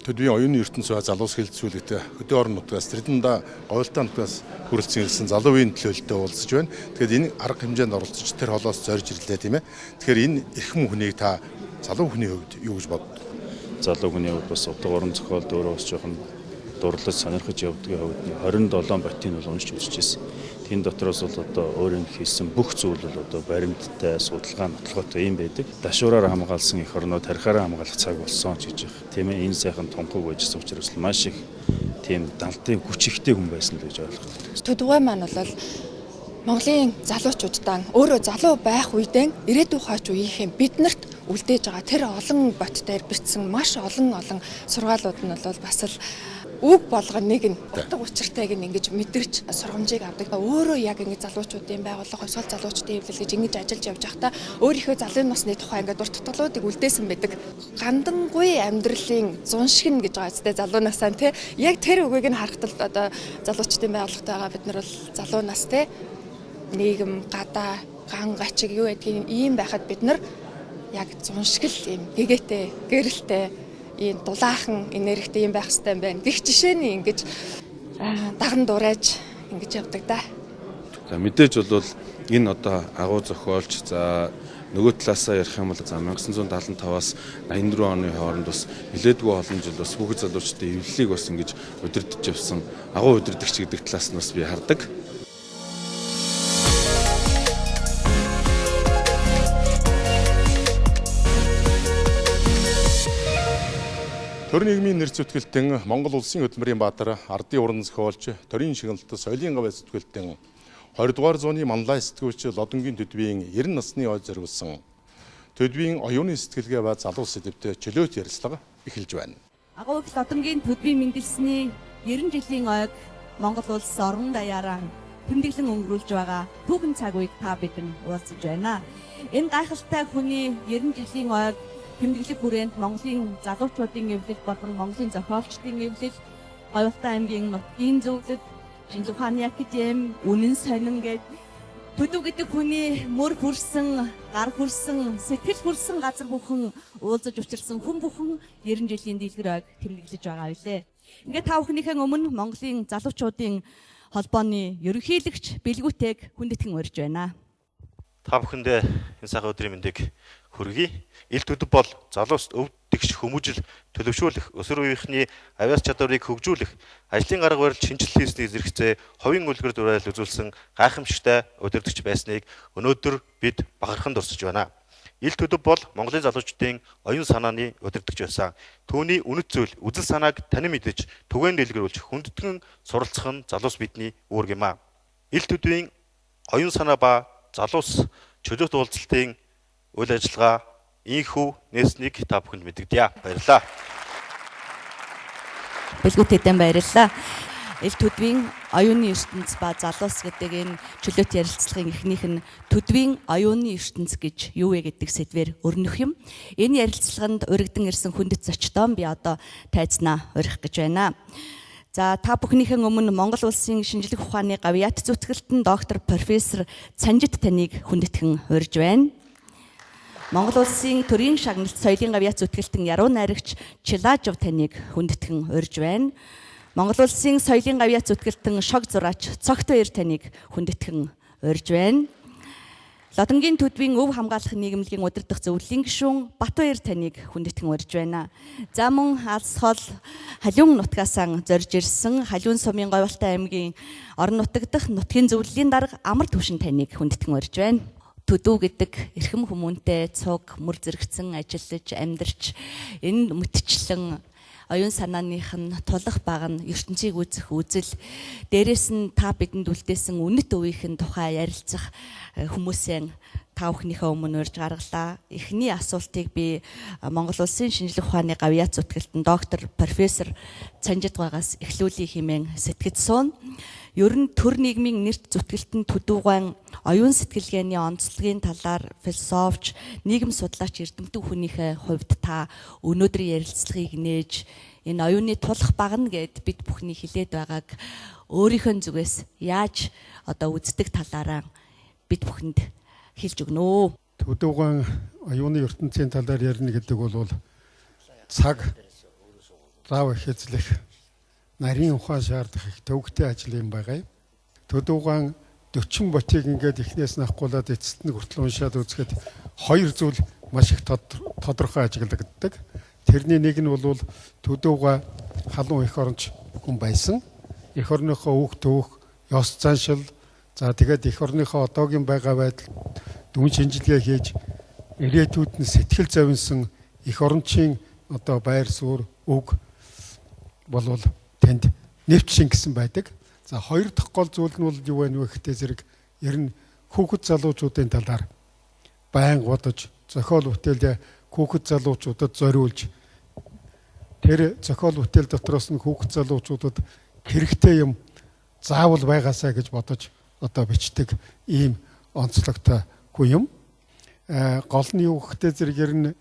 Төдвийн оюуны ертөнц ба залуус хэлэлцүүлэгт хөдөө орон нутгаас Тэрдэндээ говьлтай нутгаас хүрэлцэн ирсэн залуу үеийн төлөөлөлтөй уулзаж байна. Тэгэхээр энэ арга хэмжээнд оролцож тэр холоос зорж ирлээ, тийм ээ. Тэгэхээр энэ эрхэм хүнийг та залуу хүний хувьд юу гэж боддог? Залуу хүний хувьд бас утга уран зохиолд өөрөө бас жоохон дурлаж сонирхож явдгийн хувьд 27 ботын бол уншиж үзчихсэн. Тэн дотроос бол одоо өөр юм хийсэн бүх зүйл бол одоо баримттай, судалгаа, нотлоготой юм байдаг. Дашуураар хамгаалсан эх орноо тархиараа хамгаалах цаг болсон ч гэж их. Тийм ээ, энэ сайхан тунхаг байжсан учраас маш их тийм далтын хүч ихтэй хүн байсан л гэж ойлгох. Төдвгой маань бол Монголын залуучуудаа өөрөө залуу байх үедээ ирээдүйн хойч үеийнхээ биднэрт үлдээж байгаа тэр олон бот дээр бичсэн маш олон олон сургаалууд нь бол бас л үг болгон нэг нь утга учиртайг нь ингэж мэдэрч сургамжийг авдаг. Өөрөө яг ингэж залуучуудын байгууллага, хувьсгал залуучдын хэвлэл гэж ингэж ажиллаж явж байхдаа өөрийнхөө залуу насны тухай ингээд дур дутгалуудыг үлдээсэн байдаг. Гандангүй амьдралын зуншигнэ гэж байгаа зү залуу насаа тий. Яг тэр үгийг нь харахад л одоо залуучдын байгууллагатайгаа бид нар бол залуу нас тий нийгэм, гадаа, ган гачиг юу гэдгийг ийм байхад бид нар яг зуншигл ийм гэгээтэй, гэрэлтэй ийм дулаахан энергитэй юм байх хэрэгтэй юм байна. Гэх жишээний ингэж даган дуурайж ингэж явдаг да. За мэдээж бол энэ одоо агуу зохиолч, за нөгөө талаасаа ярих юм бол за 1975-аас 84 оны хооронд бас нэлээдгүй олон жил бас хүүхэд залуучдын эвлэлийг бас ингэж удирдах явсан агуу удирдагч гэдэг талаас нь бас би хардаг. Төр нийгмийн нэр зүтгэлтэн Монгол улсын хөдөлмөрийн баатар, ардын уран зохиолч, төрийн шагналт соёлын гавай зүтгэлтэн 20 дугаар зууны манлай сэтгүүлч Лодонгийн төдвийн 90 насны ой зориулсан төдвийн оюуны сэтгэлгээ ба залуу сэдвт чөлөөт ярилцлага эхэлж байна. Агуу их Лодонгийн төдвийн мэндэлсний 90 жилийн ойг Монгол улс орон даяараа тэмдэглэн өнгөрүүлж байгаа түүхэн цаг үед та бидэн уулзаж байна. Энэ гайхалтай хүний 90 жилийн ойг тэмдэглэх хүрээнд Монголын залуучуудын эвлэл болон Монголын зохиолчдын эвлэл, Говьлтай аймгийн нутгийн зөвлөл, Шинжлэх ухааны академи, Үнэн сонин гээд Төдөв гэдэг хүний мөр хүрсэн, гар хүрсэн, сэтгэл хүрсэн газар бүхэн уулзаж учирсан хүн бүхэн 90 жилийн дэлгэр ойг тэмдэглэж байгаа билээ. Ингээд та бүхнийхээ өмнө Монголын залуучуудын холбооны ерөнхийлөгч Бэлгүүтэйг хүндэтгэн урьж байна. Та бүхэндээ энэ сайхан өдрийн мэндийг хүргэе. Ил төдөв бол залуус өв тэгш хүмүүжил төлөвшүүлэх, өсвөр үеийнхний авиас чадварыг хөгжүүлэх, ажлын арга барил шинжилэл хийсний зэрэгцээ хувийн үлгэр дуурайл үзүүлсэн гайхамшигтай удирдагч байсныг өнөөдөр бид бахархан дурсаж байна. Ил төдөв бол Монголын залуучдын оюун санааны удирдагч байсан. Түүний үнэт зүйл, үзэл санааг танин мэдэж, түгээн дэлгэрүүлж, хүндэтгэн суралцах нь залуус бидний үүрэг юм аа. Ил төдвийн оюун санаа ба залуус чөлөөт уулзалтын үйл ажиллагаа инхүү нээснийг та бүхэнд мэдэгдэе. Баярлалаа. Бэлгүүтэйдэн баярлалаа. Ил төдвийн оюуны ертөнц ба залуус гэдэг энэ чөлөөт ярилцлагын эхнийх нь төдвийн оюуны ертөнц гэж юу вэ гэдэг сэдвээр өрнөх юм. Энэ ярилцлаганд уригдан ирсэн хүндэт зочдоо би одоо тайзнаа урих гэж байна. За та бүхнийхэн өмнө Монгол улсын шинжлэх ухааны гавьяат зүтгэлтэн доктор профессор Цанжит таныг хүндэтгэн урьж байна. Монгол улсын төрийн шагналт соёлын гавьяат зүтгэлтэн яруу найрагч Чилаажв таныг хүндэтгэн урьж байна. Монгол улсын соёлын гавьяат зүтгэлтэн шог зураач Цогт баяр таныг хүндэтгэн урьж байна. Лодонгийн төдвийн өв хамгаалах нийгэмлэгийн удирдах зөвлөлийн гишүүн Батбаяр таныг хүндэтгэн урьж байна. За мөн алс хол Халиун нутгаасаа зорж ирсэн Халиун сумын Говьалтай аймгийн орон нутаг дахь нутгийн зөвлөлийн дарга Амар Төвшин таныг хүндэтгэн урьж байна. Төдөв гэдэг эрхэм хүмүүнтэй цуг мөр зэрэгцэн ажиллаж амьдарч энэ мэтчлэн оюун санааных нь тулах баг нь ертөнцийг үзэх үзэл, дээрэс нь та бидэнд үлдээсэн үнэт өвийнх нь тухай ярилцах хүмүүсийн та бүхнийхээ өмнө урьж гаргалаа. Эхний асуултыг би Монгол улсын шинжлэх ухааны гавьяат зүтгэлтэн доктор профессор Цанжид гойгоос эхлүүлэе хэмээн сэтгэж суун. Ер нь төр нийгмийн нэрт зүтгэлтэн төдөвгөн оюун сэтгэлгээний онцлогийн талаар философч, нийгэм судлаач эрдэмтэн хүнийхээ хувьд та өнөөдрийн ярилцлагыг нээж энэ оюуны тулах багна гэд бид бүхний хилээд байгааг өөрийнхөө зүгээс яаж одоо үздэг талаараа бид бүхэнд хэлж өгнө үү? Төдөвгөн оюуны ертөнцийн талаар ярина гэдэг бол цаг Зав их эзлэх нарийн ухаан шаардах их төвөгтэй ажил юм байгаа юм. Төдөвгөн 40 ботыг ингээд эхнээс нь авахгуулаад эцэст нь хүртэл уншаад үзэхэд хоёр зүйл маш их тодорхой ажиглагддаг. Тэрний нэг нь бол Төдөвгөө халуун эх оронч хүн байсан. Эх орныхоо үг төвөх, ёс заншил, за тэгээд эх орныхоо одоогийн байгаа байдал дүн шинжилгээ хийж ирээдүйд нь сэтгэл зовинсон эх орончийн одоо байр суурь үг болвол тэнд нэвч шингэсэн байдаг. За хоёр дахь гол зүйл нь бол юу вэ гэхдээ зэрэг ер нь хүүхэд залуучуудын талаар байнга бодож зохиол бүтээлээ хүүхэд залуучуудад зориулж тэр зохиол бүтээл дотроос нь хүүхэд залуучуудад хэрэгтэй юм заавал байгаасаа гэж бодож одоо бичдэг ийм онцлогтой хүн юм. Гол нь юу гэхдээ зэрэг ер нь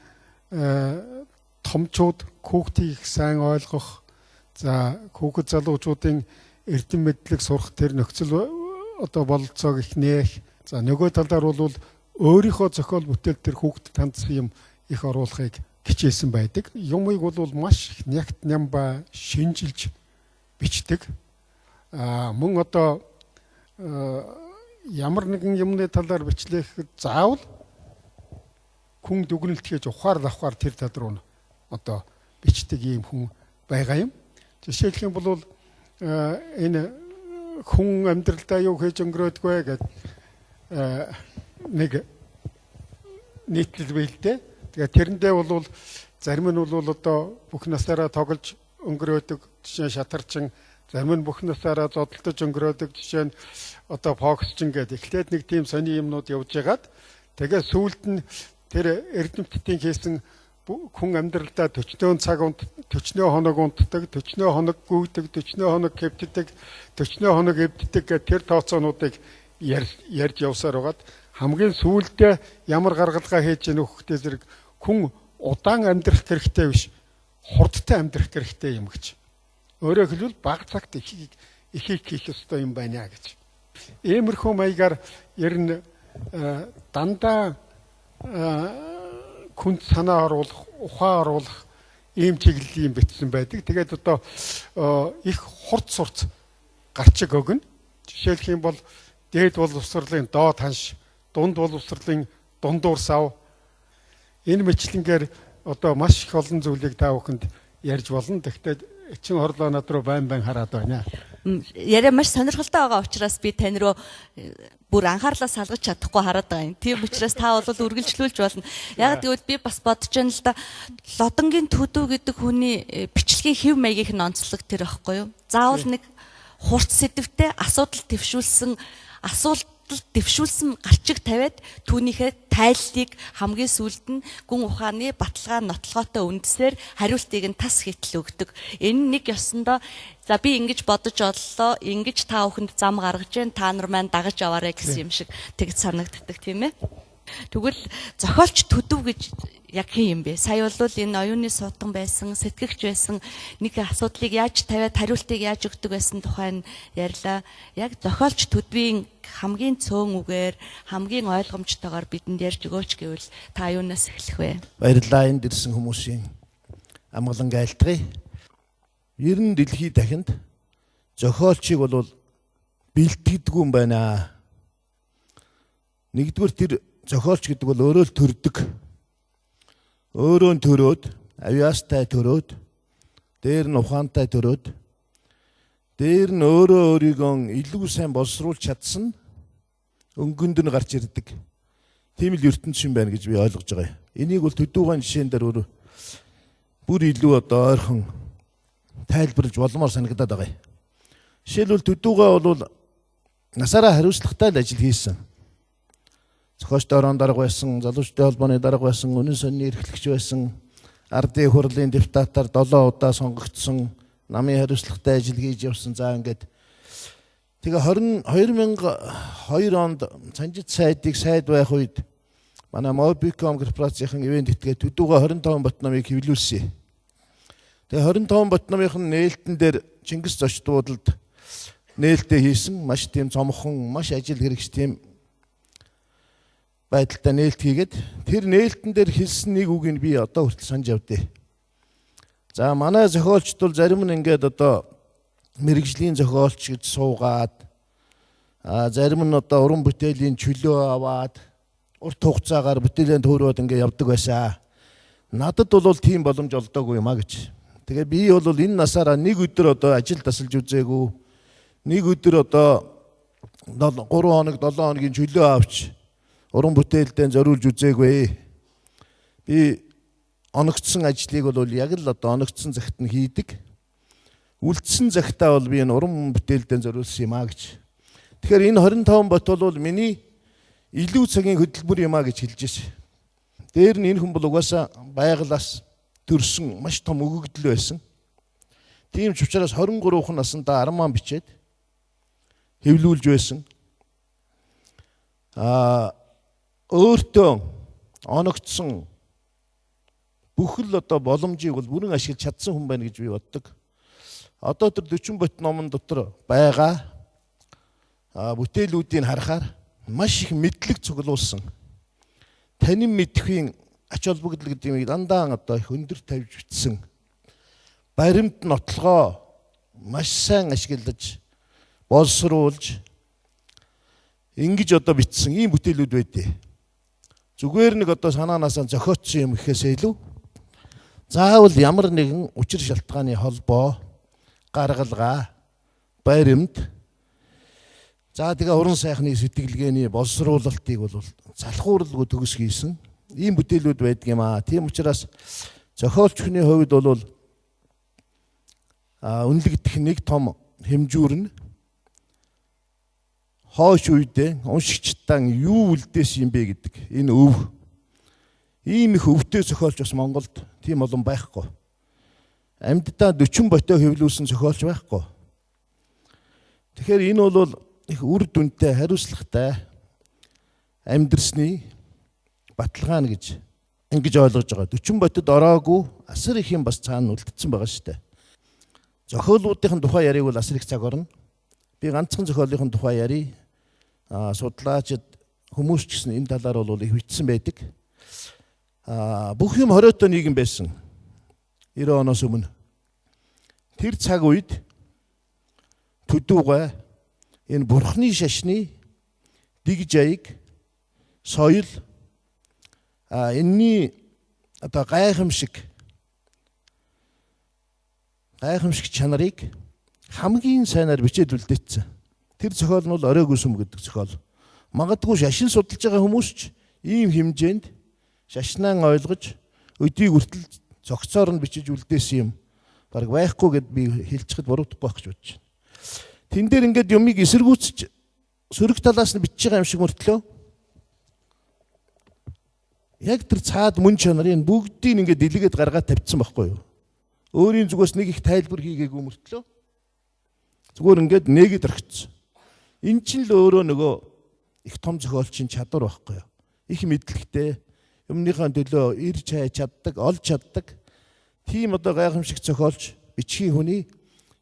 томчууд хүүхдийг их сайн ойлгох, за хүүхэд залуучуудын эрдэм мэдлэг сурах тэр нөхцөл одоо бололцоог их нээх. За нөгөө талаар бол өөрийнхөө зохиол бүтээл тэр хүүхдэд хандсан юм их оруулахыг хичээсэн байдаг. Юмыг бол маш их нягт нямба шинжилж бичдэг. Мөн одоо ямар нэгэн юмны талаар бичлэхэд заавал хүн дүгнэлт хийж ухаар авахар тэр тал руу одоо бичдэг ийм хүн байгаа юм. Жишээлх юм бол энэ хүн амьдралдаа юу хийж өнгөрөөдгөө гэд нэг нийтлэл бий л дээ. Тэгээд тэрэндээ бол зарим нь бол одоо бүх насаараа тоглож өнгөрөөдөг, жишээ нь шатарчин, зарим нь бүх насаараа зодолдож өнгөрөөдөг, жишээ нь одоо фоксчин гэдэг. Эхлээд нэг тийм сони юмнууд явж байгаад тэгээ сүүлд нь тэр эрдэмтдийн хийсэн хүн амьдралдаа 40 цаг унт, 40 хоног унтдаг, 40 хоног гүйдэг, 40 хоног хэвтдэг, 40 хоног эвддэг гэх тэр тооцоонуудыг ярьж явсаар байгаад хамгийн сүүлдээ ямар гаргалгаа хийж гэнэ хөхтэй зэрэг хүн удаан амьдрах хэрэгтэй биш, хурдтай амьдрах хэрэгтэй юм гэж. Өөрөөр хэлбэл бага цагт ихийг хийх ёстой юм байна гэж. Иймэрхүү маягаар ер нь дандаа хүнд санаа оруулах, ухаан оруулах ийм чиглэлийн бичсэн байдаг. Тэгээд одоо их хурц сурц гарчиг өгнө. Жишээлх юм бол дээд боловсролын доод ханш, дунд боловсролын дундуур сав. Энэ мэтлэнгээр одоо маш их олон зүйлийг та бүхэнд ярьж болно. Гэхдээ эчин хорлоо над руу байн байн хараад байна. Яриа маш сонирхолтой байгаа учраас би тань руу бүр анхаарлаа салгаж чадахгүй хараад байгаа юм. Тийм учраас та бол үргэлжлүүлж болно. Яг гэвэл би бас бодож байна л да. Лодонгийн Төдөө гэдэг хүний бичлэгийн хэв маягийн нь онцлог тэр байхгүй юу? Заавал нэг хурц сэдвтэй асуудал дэвшүүлсэн гарчиг тавиад түүнийхээ тайллыг хамгийн сүүлд нь гүн ухааны баталгаа нотлогоотой үндсээр хариултыг нь тас хитл өгдөг. Энэ нэг ёсондоо за би ингэж бодож оллоо, ингэж та бүхэнд зам гаргаж जैन, та нар маань дагаж аваарай гэсэн юм шиг тэгж санагддаг, тийм ээ. Тэгвэл зохиолч Төдөв гэж яг хин юм бэ? Сая бол энэ оюуны суудан байсан, сэтгэгч байсан нэг асуудлыг яаж тавиад хариултыг яаж өгдөг байсан тухай нь ярьлаа. Яг зохиолч Төдвийн хамгийн цөөн үгээр, хамгийн ойлгомжтойгоор бидэнд ярьж өгөөч гэвэл та юунаас эхлэх вэ? Баярлалаа энд ирсэн хүмүүсийн амгалан айлтгая. Ер нь дэлхий дахинд зохиолчийг бол бэлтгэдэггүй юм байна. Нэгдүгээр тэр зохиолч гэдэг бол өөрөө л төрдөг. Өөрөө нь төрөөд, авьяастай төрөөд, дээр нь ухаантай төрөөд, дээр нь өөрөө өөрийгөө илүү сайн боловсруулж чадсан өнгөнд нь гарч ирдэг. Тийм л ертөнц юм байна гэж би ойлгож байгаа юм. Энийг бол Төдөвгөн жишээн дээр өөрөө бүр илүү одоо ойрхон тайлбарлаж боломоор санагдаад байгаа юм. Жишээлбэл Төдөвгөө бол насаараа хариуцлагатай л ажил хийсэн. Зохиолчтой орон дарга байсан, залуучдын холбооны дарга байсан, үнэн сонины эрхлэгч байсан, ардын хурлын депутатаар 7 удаа сонгогдсон, намын хариуцлагатай ажил хийж явсан. За ингээд тэгээ 2002 онд Санжид сайдыг сайд байх үед манай Mobicom корпорацийн ивээн этгээд Төдөвгөө 25 бот номыг хэвлүүлсэн. Тэгээ 25 бот номын нээлтэн дээр Чингис зочдуудад нээлтээ хийсэн, маш тийм цомхон, маш ажил хэрэгч тийм байдалтай нээлт хийгээд тэр нээлтэн дээр хэлсэн нэг үгийг би одоо хүртэл санаж явдээ. За манай зохиолчд бол зарим нь ингээд одоо мэргэжлийн зохиолч гэж суугаад зарим нь одоо уран бүтээлийн чөлөө аваад урт хугацаагаар бүтээлийн төөрөөд ингээд явдаг байсан. Надад бол тийм боломж олдоогүй юм а гэж. Тэгээ би бол энэ насаараа нэг өдөр одоо ажил тасалж үзээгүй. Нэг өдөр одоо 3 хоног 7 хоногийн чөлөө авч уран бүтээлдээ зориулж үзээгүй. Би оногдсон ажлыг бол яг л одоо оногдсон цагт нь хийдэг. Үлдсэн цагтаа бол би энэ уран бүтээлдээ зориулсан юм а гэж. Тэгэхээр энэ 25 бот бол миний илүү цагийн хөдөлмөр юм а гэж хэлж байсан. Дээр нь энэ хүн бол угаасаа байгалаас төрсөн маш том өгөгдөл байсан. Тийм ч учраас 23 наснда арман бичээд хэвлүүлж байсан. Өөртөө оногдсон бүхэл одоо боломжийг бол бүрэн ашиглаж чадсан хүн байна гэж би боддог. Одоо тэр 40 бот номон дотор байгаа бүтээлүүдийг харахаар маш их мэдлэг цуглуулсан. Танин мэдхийн ач холбогдол гэдэг юмыг дандаа одоо их өндөр тавьж бичсэн. Баримт нотлогоо маш сайн ашиглаж, боловсруулж ингэж одоо бичсэн ийм бүтээлүүд байдیں۔ Зүгээр нэг одоо санаанаасаа зохиоцсон юм гэхээсээ илүү заавал ямар нэгэн учир шалтгааны холбоо, гаргалгаа, баримт, за тэгээ уран сайхны сэтгэлгээний боловсруулалтыг бол залхууралгүй төгс хийсэн ийм бүтээлүүд байдаг юм аа. Тийм учраас зохиолч хүний хувьд бол үнэлэгдэх нэг том хэмжүүр нь хойш үедээ уншигчдаа юу үлдээсэн юм бэ гэдэг энэ өв. Ийм их өвтэй зохиолч бас Монголд тийм олон байхгүй. Амьддаа 40 ботоо хэвлүүлсэн зохиолч байхгүй. Тэгэхээр энэ бол их үр дүнтэй, хариуцлагатай амьдрсны баталгаа нь гэж ингэж ойлгож байгаа. 40 ботод ороогүй асар их юм бас цаана үлдсэн байгаа шүү дээ. Зохиолуудын тухай яриг бол асар их цаг орно. Би ганцхан зохиолын тухай ярий. Судлаачид хүмүүс ч гэсэн энэ талаар бол их бичсэн байдаг. Бүх юм хориотой нийгэм байсан. 90 оноос өмнө. Тэр цаг үед төдүүгай энэ бурхны шашны дэг жаяг, соёл, энэний одоо гайхамшиг чанарыг хамгийн сайнаар бичээд үлдээсэн. Тэр зохиол нь бол оройг үсэм гэдэг зохиол. Магадгүй шашин судалж байгаа хүмүүс ч ийм хэмжээнд шашнаа ойлгож өдийг хүртэл зохицоор нь бичиж үлдээсэн юм бараг байхгүй гэд би хэлчихэд буруудахгүй байх гэж бодож байна. Тэн дээр ингээд юмыг эсэргүүцэж сөрөг талаас нь бичиж байгаа юм шиг мөртлөө яг тэр цаад мөн чанарын бүгдийг ингээд дэлгээд гаргаад тавьчихсан байхгүй юу? Өөрийн зүгээс нэг их тайлбар хийгээгүй мөртлөө зүгээр ингээд нээгээд орхисон. Эн чинь л өөрөө нөгөө их том зохиолчийн чадвар байхгүй юу? Их мэдлэгтэй, юмныхаа төлөө ирж хайж чаддаг, олж чаддаг. Тийм одоо гайхамшиг зохиолч бичгийн хүний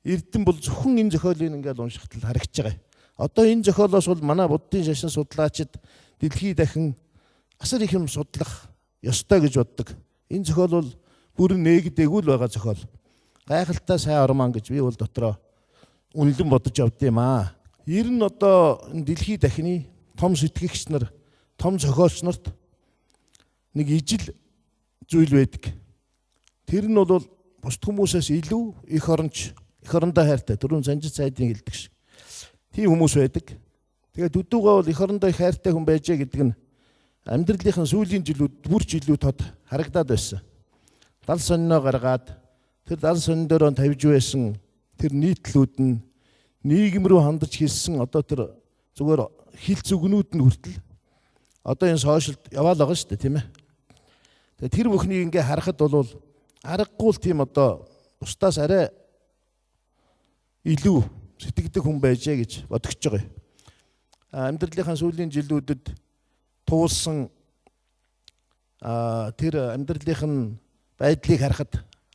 эрдэм бол зөвхөн энэ зохиолыг ингээд уншихад л харагдаж байгаа. Одоо энэ зохиолоос бол манай буддын шашин судлаачид дэлхий дахин асар их юм судлах ёстой гэж боддог. Энэ зохиол бол бүрэн нээгдээгүй л байгаа зохиол. Гайхалтай сайн орман гэж би бол дотроо үнэлэн бодож явд юм аа. Ер нь одоо энэ дэлхий дахины том сэтгэгч нар, том зохиолч нарт нэг ижил зүйл байдаг. Тэр нь бол бусд хүмүүсээс илүү их оронч, эх орондоо хайртай. Түрүүн Санжид сайдын хэлдэг шиг. Тийм хүмүүс байдаг. Тэгээд төдүүгөө бол эх орондоо их хайртай хүн байжээ гэдэг нь амьдралынхаа сүүлийн жилүүд бүр ч илүү тод харагдаад байсан. Дал сонино гаргаад тэр дал сонин дээр тавьж байсан тэр нийтлүүд нь нийгэм рүү хандаж хэлсэн одоо тэр зүгээр хил зүгнүүд нь хүртэл одоо энэ сошиалд яваал байгаа шүү дээ, тийм ээ. Тэгээ тэр бүхнийг ингээ харахад бол аргагүй л тийм одоо бусдаас арай илүү сэтгэдэг хүн байжээ гэж бодогч байгаа юм. Амьдралынхаа сүүлийн жилүүдэд туулсан тэр амьдралынх нь байдлыг харахад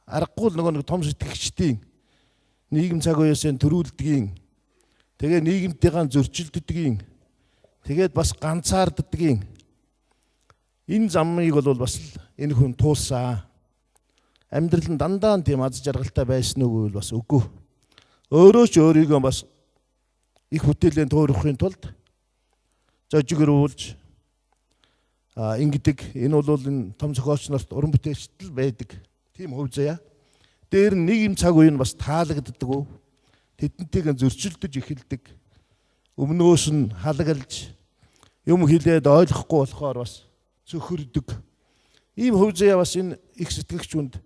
аргагүй л нөгөө нэг том сэтгэгчдийн нийгэм цаг үеэс төрүүлдгийн, тэгээ нийгэмтэйгээ зөрчилддгийн, тэгээд бас ганцаарддгийн энэ замыг бол бас энэ хүн туулсан. Амьдрал нь дандаа тийм аз жаргалтай байсан уу гэвэл бас үгүй. Өөрөө ч өөрийгөө бас их бүтээлийн тойрохын тулд зожигруулж ингэдэг. Энэ бол энэ том зохиолч нарт уран бүтээлчд л байдаг. Тийм хувь заяа. Дээр нь нэг юм цаг үе нь бас таалагддаг. Тэдэнтэйг зөрчилдөж эхэлдэг. Өмнөөс нь халаглж юм хэлээд ойлгохгүй болохоор бас цөхөрдөг. Ийм хувь заяа бас энэ их сэтгэгч хүнд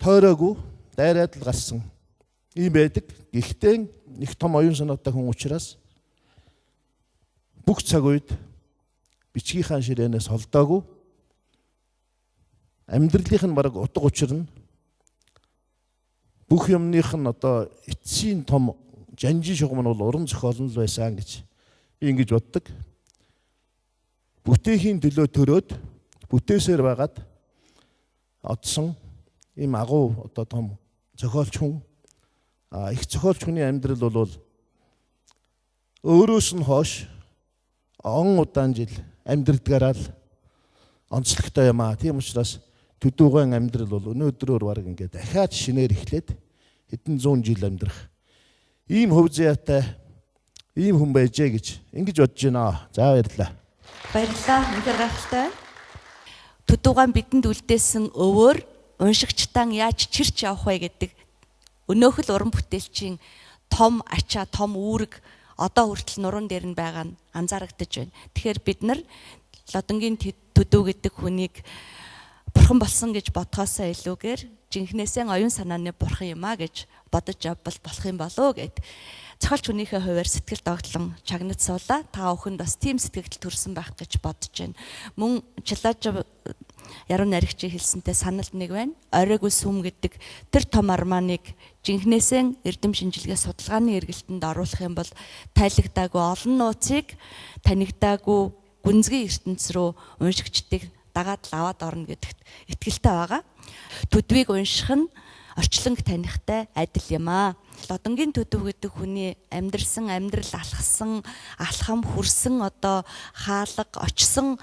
тойроогүй дайраад л гарсан ийм байдаг. Гэхдээ их том оюун санаатай хүн учраас бүх цаг үед бичгийнхаа ширээнээс холдоогүй, амьдралынх нь бараг утга учир нь бүх юмных нь одоо эцсийн том жанжин шугам нь бол уран зохиол нь л байсан гэж би ингэж боддог. Бүтээхийн төлөө төрөөд бүтээсээр байгаад одсон ийм агуу одоо том зохиолч хүн. Их зохиолч хүний амьдрал бол өөрөөс нь хойш он удаан жил амьдрдгаараа л онцлогтой юм аа. Тийм учраас төдүүгэн амьдрал бол өнөөдрөөр бараг ингээд дахиад шинээр эхлээд хэдэн зуун жил амьдрах ийм хөв заяатай ийм хүн байжээ гэж ингэж бодож байна. За баярлалаа. Баярлалаа. Үнэхээр гайхалтай. Төдүүгэн бидэнд үлдээсэн өвөр уншигчтан яаж чирч явах вэ гэдэг өнөөх л уран бүтээлчийн том ачаа, том үүрэг одоо хүртэл нуруунд дээр нь байгаа нь анзаарагдаж байна. Тэгэхээр бид нар Лодонгийн төдөө гэдэг хүнийг бурхан болсон гэж бодхоосоо илүүгээр жинхнээсээ оюун санааны бурхан юм а гэж бодож явбал болох юм болов гэд зохиолч хүнийхээ хуваар сэтгэл догтлон чагнаж суулаа. Та бүхэнд бас тийм сэтгэл төрсэн байх гэж бодож байна. Мөн Чилаажив яруу найрагчийн хэлсэнтэй санал нэг байна. Оройг сүм гэдэг тэр том арманыг жинхнээсээ эрдэм шинжилгээ судалгааны эргэлтэнд оруулах юм бол тайлагдаагүй олон нууцыг танигдаагүй гүнзгий ертөнц рүү уншигчдыг дагаад л аваад орно гэдэгт итгэлтэй байгаа. Төдвийг унших нь орчлонг танихтай адил юм аа. Лодонгийн төдөв гэдэг хүний амьдрсан амьдрал, алхсан алхам, хүрсэн одоо хаалга, очсон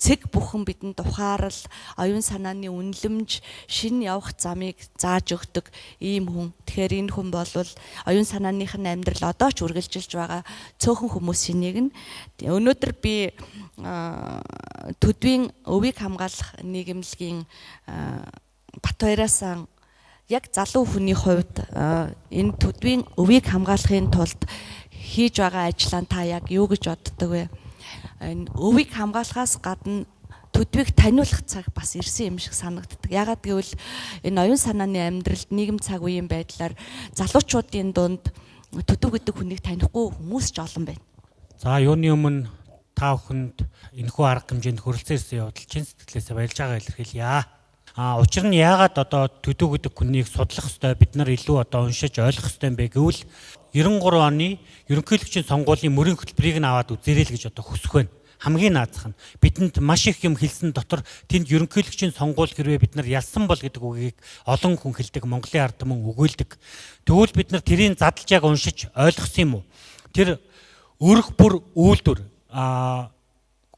цэг бүхэн бидэнд ухаарал, оюун санааны үнэлэмж, шинэ явах замыг зааж өгдөг ийм хүн. Тэгэхээр энэ хүн бол оюун санааных нь амьдрал одоо ч үргэлжилж байгаа цөөхөн хүмүүсийн нэг нь. Өнөөдөр би төдвийн өвийг хамгаалах нийгэмлэгийн Батбаяраас яг залуу хүний хувьд энэ төдвийн өвийг хамгаалахын тулд хийж байгаа ажлаа та яг юу гэж боддог вэ? Энэ өвийг хамгаалахаас гадна төдвийг таниулах цаг бас ирсэн юм шиг санагддаг. Яагаад гэвэл энэ оюун санааны амьдралд нийгэм цаг үеийн байдлаар залуучуудын дунд төдөв гэдэг хүнийг танихгүй хүмүүс ч олон байна. За юуны өмнө та бүхэнд энэхүү арга хэмжээнд хүрэлцэн ирсэн явдал чин сэтгэлээсээ баярлж байгаа илэрхийлье. Учир нь яагаад одоо төдөө гэдэг хүнийг судлах ёстой, бид нар илүү одоо уншиж ойлгох ёстой юм бэ гэвэл 93 оны ерөнхийлөгчийн сонгуулийн мөрийн хөтөлбөрийг нь аваад үзээрэй л гэж одоо хүсэх байна. Хамгийн наазах нь бидэнд маш их юм хэлсэн дотор тэнд ерөнхийлөгчийн сонгуул хэрвээ бид нар ялсан бол гэдэг үгийг олон хүн хэлдэг, Монголын ард түмэн өгүүлдэг. Тэгвэл бид нар тэрийг задлж яг уншиж ойлгосон юм уу? Тэр өрх бүр үйлдвэр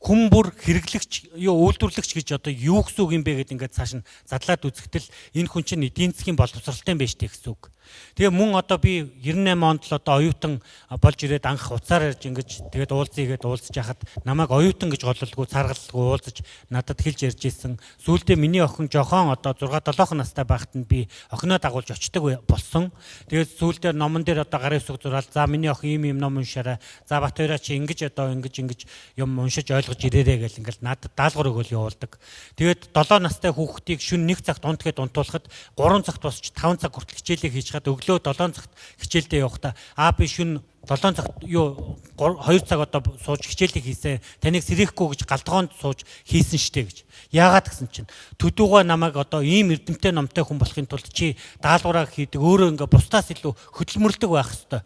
хүн бүр хэрэглэгч юу үйлдвэрлэгч гэж одоо юу гэсэн үг юм бэ гэдээ ингээд цааш нь задлаад үзэхдээ энэ хүн чинь эдийн засгийн боловсралтай юм байна штэ гэсэн үг. Тэгээ мөн одоо би 98 онд л одоо оюутан болж ирээд анх уцаар ярьж ингэж тэгээд уулзъя гэдээ уулзж яхад намайг оюутан гэж голлолгүй царгалгүй уулзаж надад хэлж ярьж исэн. Сүүлдээ миний охин жохон одоо 6 7 настай байхад нь би охиноо дагуулж очдөг болсон. Тэгээд сүүлдээ номон дээр одоо гарын үсэг зураал за миний охин ийм ийм ном уншаарай. За Батбаяра чи ингэж одоо ингэж ингэж юм уншиж ойлгож ирээрэй гэл ингээл надад даалгавар өгөөл явуулдаг. Тэгээд 7 настай хүүхдийг шөнө 1 цагт унтгээд унтуулахад 3 цагт босч 5 цаг хүртэл хичээлээ хийж хаад өглөө 7 цагт хичээлдээ явахдаа би шөнө 7 цагт юу 2 цаг одоо сууж хичээлээ хийсэн. Таныг сэрэхгүй гэж галтгоонд сууж хийсэн штэ гэж. Яагаад гэсэн чинь төдүүгөө намайг одоо ийм эрдэмтэй номтой хүн болохын тулд чи даалгавраа хийдэг өөрөө ингээ бусдаас илүү хөдөлмөрлөдөг байх хэвээр.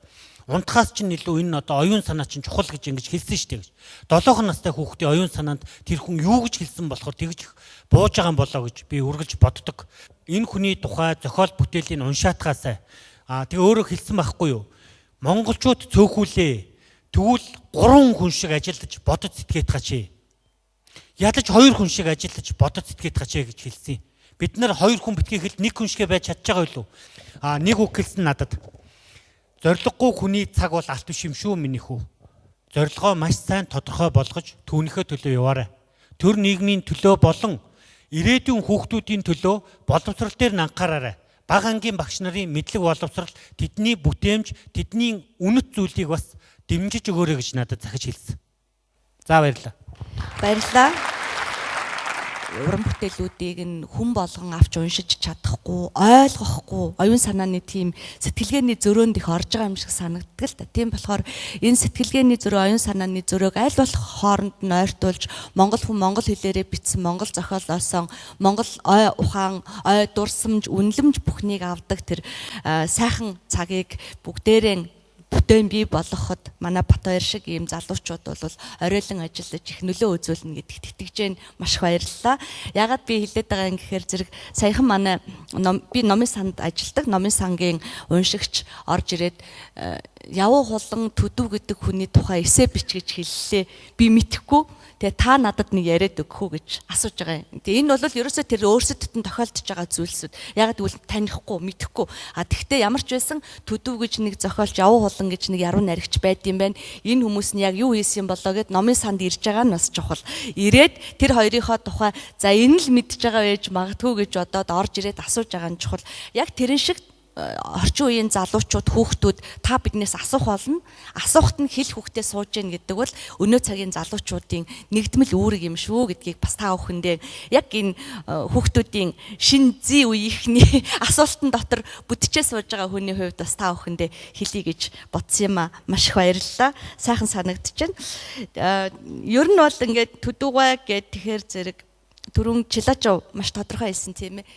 Унтахаас чинь илүү энэ одоо оюун санаа чинь чухал гэж ингэж хэлсэн штэ гэж. 7 настай хүүхдийн оюун санаанд тэр хүн юу гэж хэлсэн болохоор тэгж бууж байгаа юм болоо гэж би үргэлж боддог. Энэ хүний тухай зохиол бүтээлийн уншаатгаасаа тэгээ өөрөө хэлсэн байхгүй юу? Монголчууд цөөхүүлээ. Тэгвэл 3 хүн шиг ажиллаж бодож сэтгээх чи. Ядаж хоёр хүн шиг ажиллаж бодож сэтгэх гачээ гэж хэлсэн. Бид нар хоёр хүн битгий хэл нэг хүн шиг байж чадж байгаа юу? А нэг үг хэлсэн надад. Зорилгогүй хүний цаг бол алт биш юм шүү миний хүү. Зорилгоо маш сайн тодорхой болгож түүнийхээ төлөө яваарай. Төр нийгмийн төлөө болон ирээдүйн хүүхдүүдийн төлөө боловсрол дээр нь анхаараарай. Бага ангийн багш нарын мэдлэг боловсрол тэдний бүтээмж, тэдний үнэт зүйлийг бас дэмжиж өгөөрэй гэж надад захиж хэлсэн. За баярлалаа. Баярлалаа. Уран бүтээлүүдийг нь хүн болгон авч уншиж чадахгүй, ойлгохгүй, оюун санааны тийм сэтгэлгээний зөрөөнд их орж байгаа юм шиг санагддаг л та. Тийм болохоор энэ сэтгэлгээний зөрөө, оюун санааны зөрөөг аль болох хооронд нь ойртуулж, монгол хүн монгол хэлээрээ бичсэн, монгол зохиолоосон, монгол ой ухаан, ой дурсамж, үнэлэмж бүхнийг авдаг тэр сайхан цагийг бүгдээрээ бүтээн бий болгоход манай Батбаяр шиг ийм залуучууд бол оройлон ажиллаж их нөлөө үзүүлнэ гэдэгт итгэж байна. Маш их баярлалаа. Ягаад би хэлээд байгаа юм гэхээр зэрэг саяхан манай би номын санд ажилладаг. Номын сангийн уншигч орж ирээд явуу хулан төдөв гэдэг хүний тухай эсэ бич гэж хэллээ. Би мэдэхгүй. Тэгээ та надад нэг яриад өгөх үү гэж асууж байгаа юм. Тэгээ энэ бол ерөөсөө тэр өөрсдөд нь тохиолдож байгаа зүйлсүүд. Ягаад гэвэл танихгүй, мэдэхгүй. А тэгтээ ямар ч байсан төдөв гэж нэг зохиолч, явуу хулан гэж нэг яруу найрагч байд юм байна. Энэ хүмүүс нь яг юу хийсэн юм болоо гэд номын санд ирж байгаа нь бас чухал. Ирээд тэр хоёрынхоо тухай за энэ л мэдж байгаа байж магадгүй гэж бодоод орж ирээд асууж байгаа нь чухал. Яг тэрэн шиг орчин үеийн залуучууд, хүүхдүүд та биднээс асуух болно. Асуухт нь хэл хүүхдээ сууж гин гэдэг бол өнөө цагийн залуучуудын нэгдмэл үүрэг юм шүү гэдгийг бас та бүхэндээ яг энэ хүүхдүүдийн шин зүй үеийнхний асуултан дотор бүтчээ сууж байгаа хүний хувьд бас та бүхэндээ хэлье гэж бодсон юм а. Маш их баярлалаа. Сайхан санагдаж байна. Ер нь бол ингээд төдүүгай гэд тэгэхээр зэрэг түрүүн Чилажов маш тодорхой хэлсэн тийм ээ.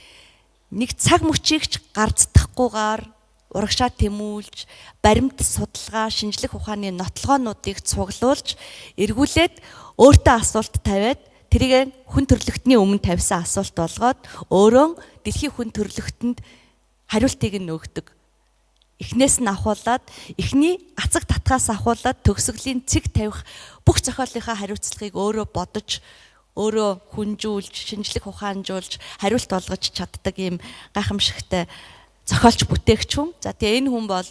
Нэг цаг мөчийг ч гарцдахгүйгээр урагшаа тэмүүлж, баримт судалгаа, шинжлэх ухааны нотлогоонуудыг цуглуулж, эргүүлээд өөртөө асуулт тавиад, тэрийг хүн төрөлхтний өмнө тавьсан асуулт болгоод өөрөө дэлхийн хүн төрөлхтөнд хариултыг нь өгдөг. Эхнээс нь ахуулаад, эхний ацаг татгаас ахуулаад төгсгөлийн цэг тавих бүх зохиолынхаа хариуцлагыг өөрөө бодож, өөрөө хүнжүүлж, шинжлэх ухаанжуулж, хариулт олгож чаддаг ийм гайхамшигтай зохиолч бүтээгч хүн. За тэгээ энэ хүн бол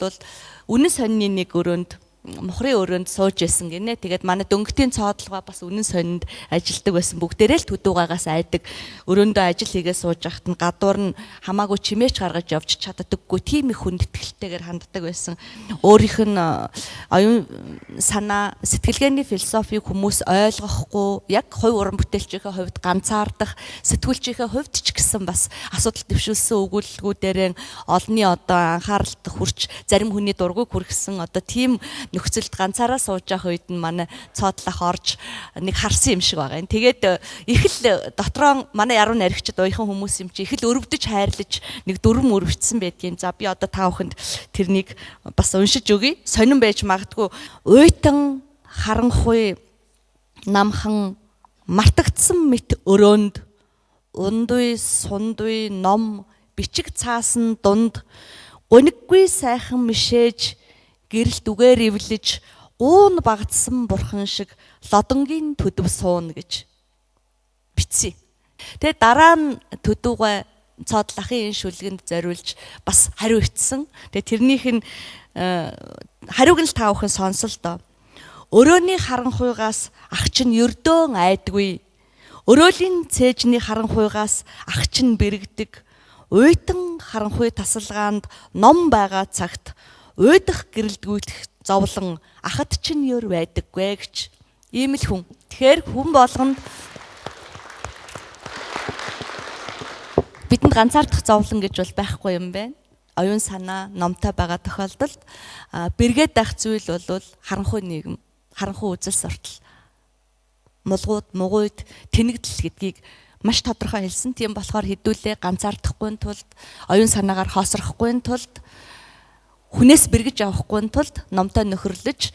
үнэн сонины нэг өрөөнд, мухрын өрөөнд сууж исэн гинэ. Тэгээд манай дөнгөтийн цоодлогоо бас үнэн сонинд ажилтдаг байсан. Бүгдээрээ л төдүүгаагаас айдаг. Өрөөндөө ажил хийгээ сууж байхад нь гадуур нь хамаагүй чимээч гаргаж явж чаддаггүй. Тийм их хүндэтгэлтэйгээр ханддаг байсан. Өөрийнх нь оюун санаа, сэтгэлгээний философийг хүмүүс ойлгохгүй, яг хувь уран бүтээлчийнхээ хувьд ганцаардах, сэтгүүлчийнхээ хувьд ч гэсэн бас асуудал дэвшүүлсэн өгүүлэлгүүдээрээ олонний одоо анхааралд хүрч зарим хүний дургуйг хүргэсэн одоо тийм нөхцөлд ганцаараа сууж явах үед нь манай цоодлох орж нэг харсан юм шиг байгаа юм. Тэгээд их л дотроо манай яруу найрагчид уяхан хүмүүс юм чи их л өрөвдөж хайрлаж нэг дүрм өрөвдсөн байдгийн. За би одоо та бүхэнд тэрнийг бас уншиж өгье. Сонин байж магадгүй. Уйтан харанхуй намхан мартагдсан мэт өрөөнд ундуй сундуй ном бичиг цаасан дунд гуниггүй сайхан мишээж гэрэлт үгээр эвлэж гуун багцсан бурхан шиг лодонгийн төдөв сууна гэж бичсэн. Тэгээ дараа нь төдүүгөө цоодлахын энэ шүлгэнд зориулж бас хариу ичсэн. Тэгээ тэрнийх нь хариуг нь л та бүхэн сонсол доо. Өрөөний харанхуйгаас ах чинь ердөөн айдгүй. Өрөөлийн цээжний харанхуйгаас ах чинь бэрэгдэг. Уйтан харанхуй тасалгаанд ном байгаа цагт уйдах гэрэлдгүйлэх зовлон ахад чинь ёр байдаггүй гэж. Ийм л хүн. Тэгэхээр хүн болгонд бидэнд ганцаардах зовлон гэж бол байхгүй юм байна. Оюун санаа номтой байгаа тохиолдолд бэргээд байх зүйл бол харанхуй нийгэм, харанхуй үзэл суртал, мулгууд, мугуйд, тэнэгдэл гэдгийг маш тодорхой хэлсэн. Тийм болохоор хэдүүлээ ганцаардахгүй тулд, оюун санаагаар хоосрохгүй тулд, хүнээс бэргэж авахгүй тулд номтой нөхөрлөж,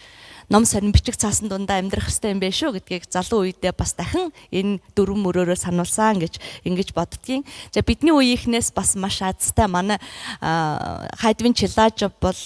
ном сонин бичиг цаасан дундаа амьдрах хэрэгтэй юм байна шүү гэдгийг залуу үедээ бас дахин энэ дөрвөн мөрөөрөө сануулсан гэж ингэж боддгийн. За бидний үеийнхнээс бас маш азтай манай Хайдвин Чилажов бол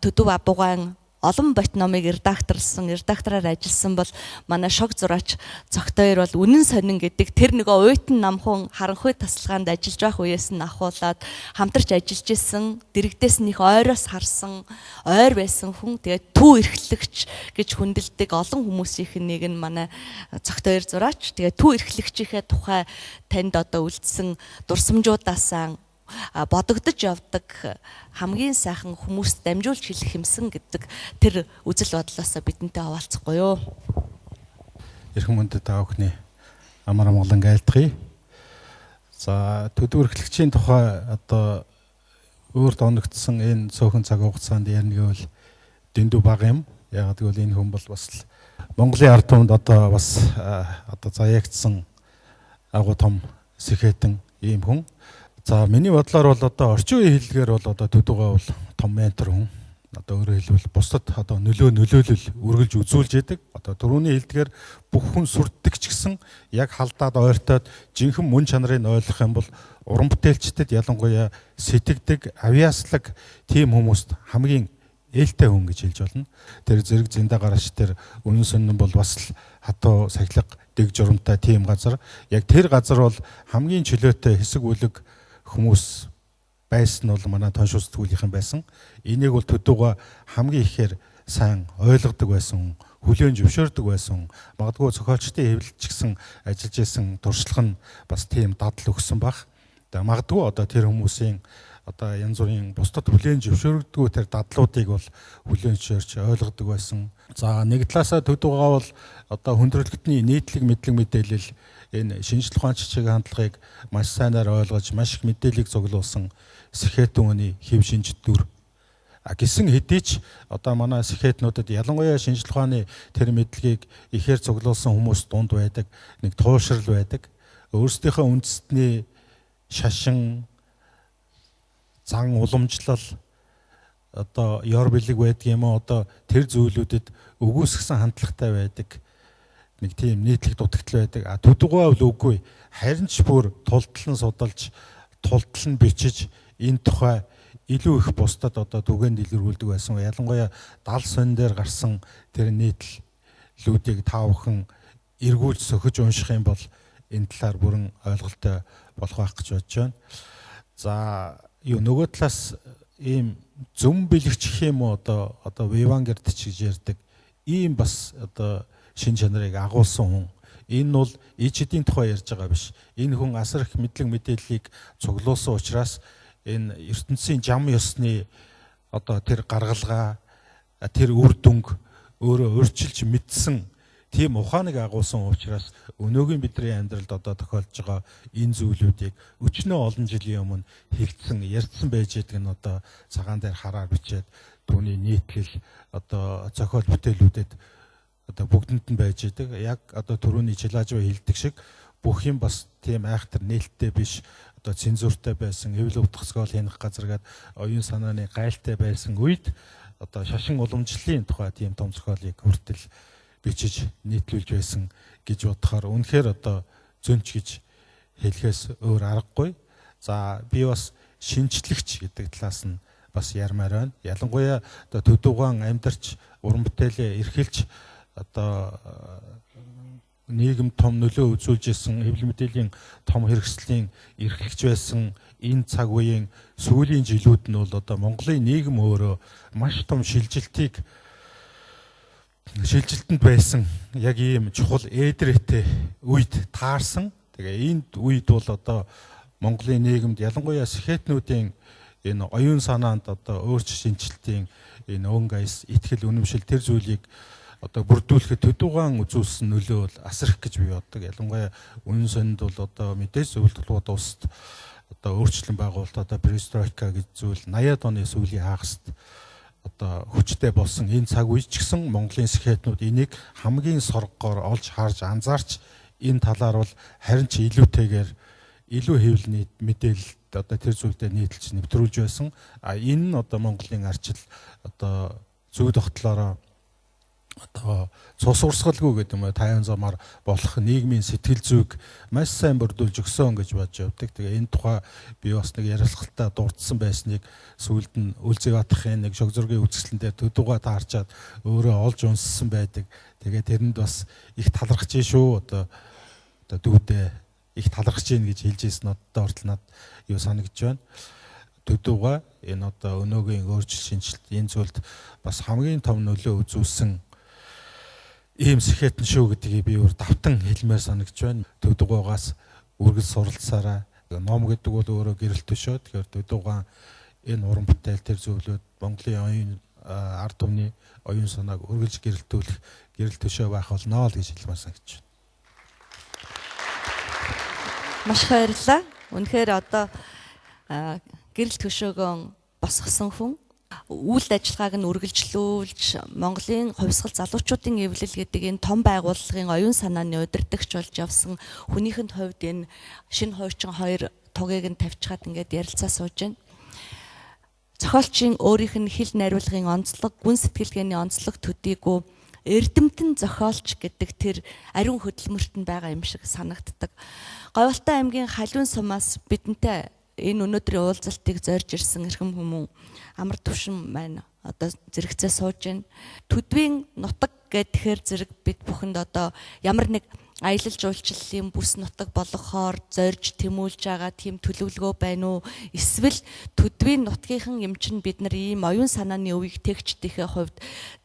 төдөв абугаан Олон бот номыг редакторлсон, редактораар ажилласан бол манай шог зураач Цогтойр бол үнэн сонин гэдэг тэр нөгөө уйтан намхун харанхуй тасалгаанд ажиллаж байх үеэс нь ахуулаад хамтарч ажиллаж исэн, дэрэгдээс нь их ойроос харсан, ойр байсан хүн. Тэгээд төв эрхлэгч гэж хүндэлдэг олон хүмүүсийнх нь нэг нь манай Цогтойр зураач. Тэгээд төв эрхлэгчийнхээ тухай танд одоо үлдсэн дурсамжуудаасаа бодогдож явдаг хамгийн сайхан хүмүүст дамжуулж хэлэх юмсан гэдэг тэр үзэл бодлоосоо бидэнтэй хаваалцахгүй юу. Эрхэм хүндэт та бүхний амар амгалан айлтгая. За, төдөө эрхлэгчийн тухай одоо өөрт оногдсон энэ цөөхөн цаг хугацаанд ярина гэвэл дэндүү бага юм. Яагаад гэвэл энэ хүн бол бас Монголын ард түмэнд одоо бас одоо заяагдсан агуу том сэхэтэн ийм хүн. За, миний бодлоор бол одоо орчин үеийн хэллэгээр бол одоо төдөөгаа бол том ментор хүн. Одоо өөрөөр хэлбэл бусдад одоо нөлөөлөл үргэлж үзүүлж яадаг. Одоо түрүүний хэлдгээр бүх хүн сүрддэг ч гэсэн яг халдаад ойртоод жинхэнэ мөн чанарыг ойлгох юм бол уран бүтээлчдэд ялангуяа сэтгэдэг, авьяаслаг тийм хүмүүст хамгийн ээлтэй хүн гэж хэлж болно. Тэр зэрэг зинда гараач тэр үнэн сонин бол бас л хатуу сахилга дэг журамтай тийм газар. Яг тэр газар бол хамгийн чөлөөтэй хэсэг бүлэг хүмүүс байсан нь бол манай тоншуу сэтгүүлийнхэн байсан. Энийг бол төдөөгаа хамгийн ихээр сайн ойлгодог байсан, хүлээн зөвшөөрдөг байсан. Магадгүй зохиолчдын хэвлэлч гэсэн ажиллаж исэн туршлага нь бас тийм дадал өгсөн баг. Тэгээ магадгүй одоо тэр хүмүүсийн одоо янз бүрийн бусдад хүлээн зөвшөөрдөггүй тэр дадлуудыг бол хүлээн зөвшөөрч ойлгодог байсан. За, нэг талаасаа төдөөгаа бол одоо хүндрэлтний нийтлэг мэдлэг мэдээлэл энэ шинжлэх ухааны чиг хандлагыг маш сайнаар ойлгож маш их мэдээллийг цуглуулсан сэхэтэн хүний хэв шинж дүр. А гисэн хэдий ч одоо манай сэхэтнүүдэд ялангуяа шинжлэх ухааны тэр мэдлэгийг ихээр цуглуулсан хүмүүс дунд байдаг нэг туушрал байдаг. Өөрсдийнхөө үндэстний шашин зан уламжлал одоо ёр бэлэг байдаг юм уу, одоо тэр зүйлүүдэд өгөөсгсөн хандлагатай байдаг. Нэг тийм нийтлэг дутагдал байдаг. А төдөгөө бол үгүй. Харин ч бүр тултал нь судалж, тултал нь бичиж энэ тухай илүү их бусдад одоо түгээн дэлгэрүүлдэг байсан. Ялангуяа 70 сонь дээр гарсан тэр нийтлэлүүдийг та бүхэн эргүүлж сөхөж унших юм бол энэ талаар бүрэн ойлголттой болох байх гэж бодож байна. За, юу нөгөө талаас ийм зөв бэлэгч гэх юм уу, одоо Вивангерт ч гэж ярьдаг ийм бас одоо шин чанарыг агуулсан хүн. Энэ бол ичдийн тухай ярьж байгаа биш. Энэ хүн асар их мэдлэг мэдээллийг цуглуулсан учраас энэ ертөнцийн жам ёсны одоо тэр гаргалгаа, тэр үр дүнг өөрөө өөрчилж мэдсэн тийм ухааныг агуулсан учраас өнөөгийн бидний амьдралд одоо тохиолдож байгаа энэ зүйлүүдийг өчнөө олон жилийн өмнө хэлсэн, ярьсан байж байгаа нь одоо цагаан дээр хараар бичээд түүний нийтлэл одоо зохиол бүтээлүүдэд одоо бүгдэнд нь байж идэг. Яг одоо түрүүний Чилаажва хэлдэг шиг бүх юм бас тийм айхтар нээлттэй биш, одоо цензуртай байсан, хэвлэл утгасгоол хянах газар гээд оюун санааны гайлтай байсан үед одоо шашин уламжлалын тухай тийм том зохиолыг хүртэл бичиж нийтлүүлж байсан гэж бодохоор үнэхээр одоо зөнч гэж хэлэхээс өөр аргагүй. За, би бас шинжлэгч гэдэг талаас нь бас ярмаар байна. Ялангуяа одоо төдөөгаан амьдарч уран бүтээлээ эрхэлж одоо нийгэм том нөлөө үзүүлж исэн хэвлэл мэдээллийн том хэрэгслийн эрхлэгч байсан энэ цаг үеийн сүүлийн жилүүд нь бол одоо Монголын нийгэм өөрөө маш том шилжилтэнд байсан яг ийм чухал ээдрээтэй үед таарсан. Тэгээ энэ үед бол одоо Монголын нийгэмд ялангуяа сэхэтнүүдийн энэ оюун санаанд одоо өөрч шинжилтийн энэ өнгө аяс, итгэл үнэмшил тэр зүйлийг одоо бүрдүүлэхэд төдөөгаан үзүүлсэн нөлөө бол асар их гэж би боддог. Ялангуяа үнэн сонинд бол одоо мэдээж зөвлөлт толгойд улсад одоо өөрчлөн байгуулалт одоо перестройка гэж зүйл 80-ад оны сүүлийн хагаст одоо хүчтэй болсон энэ цаг үе ч гэсэн Монголын сэхэтнүүд энийг хамгийн соргогоор олж харж анзаарч энэ талаар бол харин ч илүүтэйгээр илүү хэвлэл мэдээлэлд одоо тэр зүйлдээ нийтэлж нэвтрүүлж байсан. А энэ нь одоо Монголын арчил одоо зүй тогтлоороо одоо цус урсгалгүй гэдэг юм уу 50 замаар болох нийгмийн сэтгэл зүйг маш сайн бүрдүүлж өгсөн гэж бодож явдаг. Тэгээ энэ тухай би бас нэг ярилцлагатаа дурдсан байсныг сүүлд нь Үлзий Баатарын нэг шог зургийн үзэсгэлэн дээр төдүүгээ таарчаад өөрөө олж унссан байдаг. Тэгээ тэрэнд бас их талархаж шүү. Одоо дүүдээ их талархаж гин гэж хэлж ирсэн одоо хүртэл над юу санагдж байна. Төдүүгээ энэ одоо өнөөгийн өөрчлөлт шинжилэлт энэ зүйлд бас хамгийн том нөлөө үзүүлсэн ийм сэхэтэн шүү гэдгийг би өөр давтан хэлмээр санагдж байна. Төдүүгээс үргэлж суралцсараа ном гэдэг бол өөрөө гэрэл төшөө. Тэгэхээр төдүүгээ энэ уран бүтээл тэр зөвлөд Монголын оюун ард түмний оюун санааг үргэлж гэрэлтүүлэх гэрэл төшөө байх болно л гэж хэлмээр санагдж байна. Маш их баярлалаа. Үнэхээр одоо гэрэл төшөөгөө босгосон хүн үйл ажиллагааг нь үргэлжлүүлж Монголын хувьсгал залуучуудын эвлэл гэдэг энэ том байгууллагын оюун санааны удирдагч болж явсан хүнийхэнд хувьд энэ шинэ хуучин хоёр тугийг нь тавьчихад ингээд ярилцаа сууж байна. Зохиолчийн өөрийнх нь хэл найруулгын онцлог, гүн сэтгэлгээний онцлог төдийгүй эрдэмтэн зохиолч гэдэг тэр ариун хөдөлмөрт нь байгаа юм шиг санагддаг. Говьалтай аймгийн Халиун сумаас бидэнтэй энэ өнөөдрийн уулзалтыг зорж ирсэн эрхэм хүмүүн амар төвшин маань одоо зэрэгцээ сууж байна. Төдвийн нутаг гэхээр зэрэг бид бүхэнд одоо ямар нэг аялал жуулчлалын бүс нутаг болгохоор зорж тэмүүлж байгаа тийм төлөвлөгөө байна уу? Эсвэл төдвийн нутгийнхан юм чинь бид нар ийм оюун санааны өвийг тэгчдийнхээ хувьд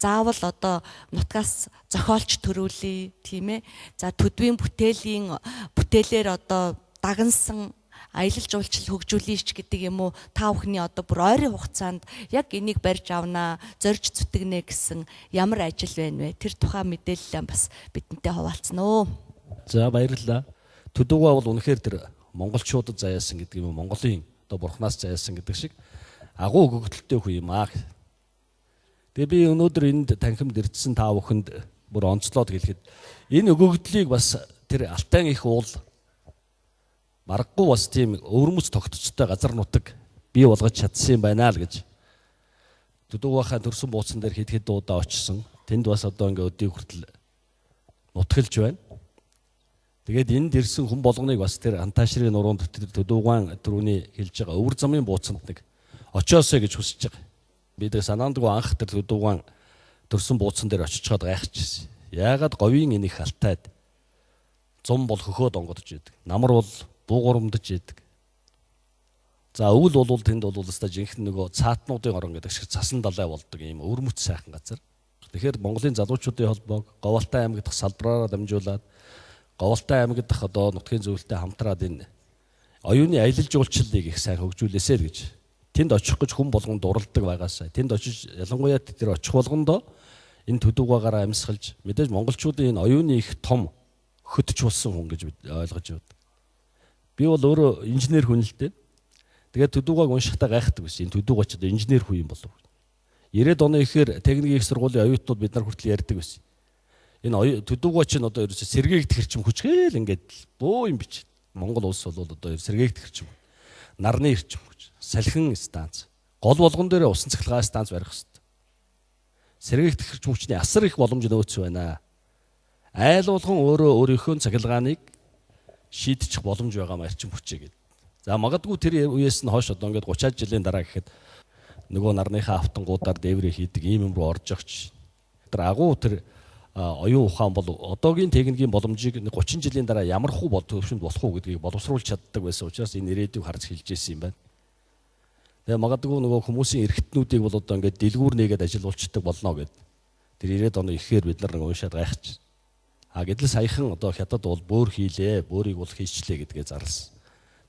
заавал одоо нутгаас зохиолч төрүүлье, тийм ээ. За төдвийн бүтээлийн бүтээлээр одоо дагнсан аялал жуулчлал хөгжүүлнэ ч гэдэг юм уу, та бүхний одоо бүр ойрын хугацаанд яг энийг барьж авнаа, зорж зүтгэнэ гэсэн ямар ажил байна вэ? Тэр тухай мэдээлэл бас бидэнтэй хуваалцсан уу? За баярлалаа. Төдүүгээ бол үнэхээр тэр монголчуудад заяасан гэдэг юм уу, Монголын одоо бурхнаас заяасан гэдэг шиг агуу өгөгдөлтэй хүн юм аа. Тэгээ би өнөөдөр энд танхимд ирдсэн та бүхэнд бүр онцлоод хэлэхэд энэ өгөгдлийг бас тэр Алтайн их уул маргагүй бас тийм өвөрмөц тогтцтой газар нутаг бий болгож чадсан юм байна л гэж. Төдүүгийнхаа төрсөн бууцсан дээр хэд хэд удаа очсон. Тэнд бас одоо ингээ өдийг хүртэл нутгалж байна. Тэгээд энд ирсэн хүн болгоныг бас тэр Антаашрын нуруунд төдүүгаан түрүүний хэлж байгаа өвөр замын бууцанд нэг очиосоо гэж хүсэж байгаа. Би тэг санаандгүй анх тэр төдүүгаан төрсөн бууцсан дээр очичход гайхчихсэн. Яагаад говийн энэ их алтайд зум бол хөхөөд онгодож идэг. Намар бол буугурамдаж идэг. За өвөл болвол тэнд бол өстой жинхэнэ нөгөө цаатнуудын орон гэдэг шиг цасан далай болдог ийм өвөрмөц сайхан газар. Тэгэхээр Монголын залуучуудын холбоог Говьалтай аймаг дахь салбараараа дамжуулаад Говьалтай аймаг дахь одоо нутгийн зөвлөлтөй хамтраад энэ оюуны аялал жуулчлалыг их сайн хөгжүүлээсэй л гэж. Тэнд очих гэж хүн болгон дурладаг байгаасай. Тэнд очиж ялангуяа тэр очих болгондоо энэ төдүүгаараа амьсгалж мэдээж монголчуудын энэ оюуны их том хөтч болсон хүн гэж ойлгож байна. Би бол өөрөө инженер хүн л дээ. Тэгээд төдүүгааг уншихдаа гайхдаг байсан. Энэ төдүүгаа ч одоо инженер хүн юм болов. 90-ад оны ихээр техникийн их сургуулийн оюутнууд бид нар хүртэл ярьдаг байсан. Энэ төдүүгаа чинь одоо ерөөсөө сэргээгдэх эрчим хүчгээл ингээд бөө юм бич. Монгол улс бол одоо сэргээгдэх эрчим. Нарны эрчим хүч, салхин станц. Гол болгон дээр усан цахилгаан станц барих хэрэгтэй. Сэргээгдэх эрчим хүчний асар их боломж нөөц байна. Айл болгон өөрөө өөрийнхөө цахилгааныг шийдчих боломж байгаа маа эрчим хүчээ гэдэг. За магадгүй тэр үеэс нь хойш одоо ингээд 30 жилийн дараа гэхэд нөгөө нарныхаа автангуудаар дээврээ хийдэг ийм юм руу орж явчих. Тэр агуу тэр оюун ухаан бол одоогийн техникийн боломжийг 30 жилийн дараа ямар хуу бол төвшөнд болох уу гэдгийг боловсруулж чаддаг байсан учраас энэ ирээдүйг харж хэлж ирсэн юм байна. Тэгээ магадгүй нөгөө хүмүүсийн эргэтнүүдийг бол одоо ингээд дэлгүүр нээгээд ажилуулцдаг болно гэд. Тэр 90-ад оны ихээр бид нар нэг уншаад гайхчих. А гэтэл саяхан одоо хятад бол бөөр хийлээ, бөөрийг бол хийчлээ гэдгээ зарласан.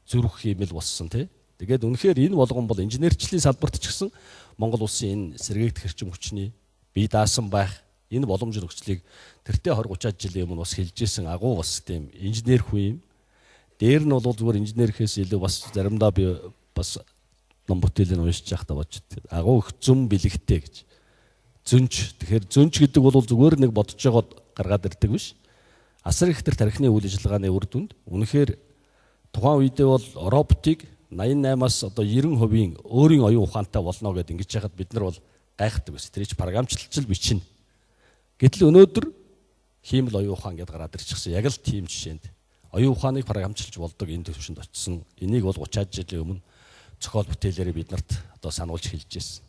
Зүрх хиймэл болсон тий. Тэгээд үнэхээр энэ болгон бол инженерчлийн салбарт ч гэсэн Монгол улсын энэ сэргээгдэх эрчим хүчний бие даасан байх энэ боломж нөхцөлийг тэртээ 20 30 жилийн өмнө бас хэлж исэн агуу бас тийм инженер хүн юм. Дээр нь бол зүгээр инженерхээс илүү бас заримдаа би бас ном бүтээлийг уншиж байхдаа бодож агуу их зүм бэлэгтэй гэж. Зөнч. Тэгэхээр зөнч гэдэг бол зүгээр нэг бодож байгаад гаргаад ирдэг биш. Асар их тэр тархины үйл ажиллагааны үр дүнд үнэхээр тухайн үедээ бол роботыг 88-аас одоо 90% өөрийн оюун ухаантай болно гэдээ ингэж яхад бид нар бол гайхдаг байсан. Тэр чи програмчлалч л бичнэ. Гэтэл өнөөдөр хиймэл оюун ухаан гэдээ гараад ирчихсэн. Яг л тийм жишээнд оюун ухааныг програмчилж болдог энэ төвшөнд очисон. Энийг бол 30-аад жилийн өмнө зохиол бүтээлээрээ бид нарт одоо сануулж хэлж ирсэн.